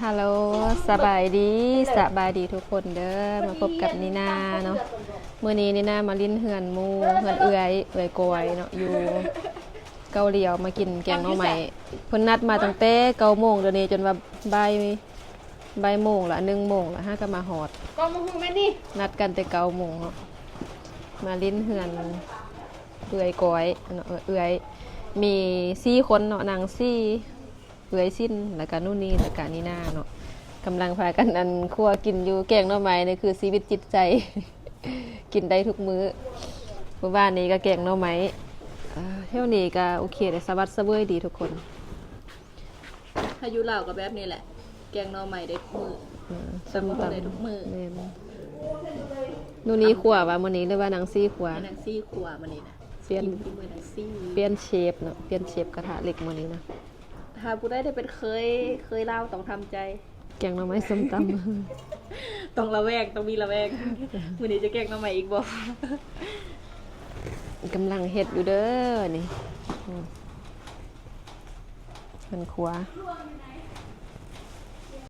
ຮັລໂຫຼ ສະບາຍດີ ສະບາຍດີທຸກຄົນເດີ ມາພົບກັບນີນາເນາະ. ມື້ນີ້ນີນາມາຫຼິ້ນເຮືອນໝູ່ ເຮືອນເອື້ອຍ ເອື້ອຍກອຍເນາະ ຢູ່ເກົາຫຼຽວ ມາກິນແກງໜໍ່ໄມ້. ເພິ່ນນັດມາຕັ້ງແຕ່ເກົ້າໂມງ ດຽວນີ້ຈົນວ່າບ່າຍ ບ່າຍໂມງລະ ໜຶ່ງໂມງລະ ຫາກໍມາຮອດ. ກໍມາຮູ້ແມ່ນນີ້ ນັດກັນແຕ່ເກົ້າໂມງເນາະ ມາຫຼິ້ນເຮືອນເອື້ອຍກອຍເນາະ ເອື້ອຍ ມີສີ່ຄົນເນາະ ນາງສີ່ ເອື້ອຍຊິນ ແລ້ວກະນູນີ ແລ້ວກະນີນາເນາະ ກຳລັງພາກັນ ອັນ ຄົວກິນຢູ່. ແກງໜໍ່ໄມ້ນີ້ຄືຊີວິດຈິດໃຈ ກິນໄດ້ທຸກມື້. ມື້ວານນີ້ກໍແກງໜໍ່ໄມ້ ອ່າ ແຖວນີ້ກໍໂອເຄເດ ສະຫວັດສະເຫວີຍດີທຸກຄົນ. ຖ້າຢູ່ລາວກໍແບບນີ້ແຫຼະ ແກງໜໍ່ໄມ້ໄດ້ທຸກມື້ ອືມ ຕຳບັກຫຸ່ງໄດ້ທຸກມື້. ແມ່ນ ນູນີຄົວວ່າມື້ນີ້ ຫຼືວ່ານາງສີ່ຄົວ? ນາງສີ່ຄົວມື້ນີ້ນະ ປ່ຽນ ກິນ ກິນມື້ນາງສີ່ ປ່ຽນເຊຟເນາະ ປ່ຽນເຊຟກະທະເຫຼັກມື້ນີ້ນະ. ຖ້າຜູ້ໃດໄດ້ເປັນເຄີຍ ເຄີຍລາວຕ້ອງທຳໃຈ ແກງໜໍ່ໄມ້ ສົ້ມຕຳ ຕ້ອງລະແວງ ຕ້ອງມີລະແວງ ມື້ນີ້ຈະແກງໜໍ່ໄມ້ອີກບໍ່? ກຳລັງເຮັດຢູ່ເດີນີ້ ອືມ ເຮືອນຄົວ.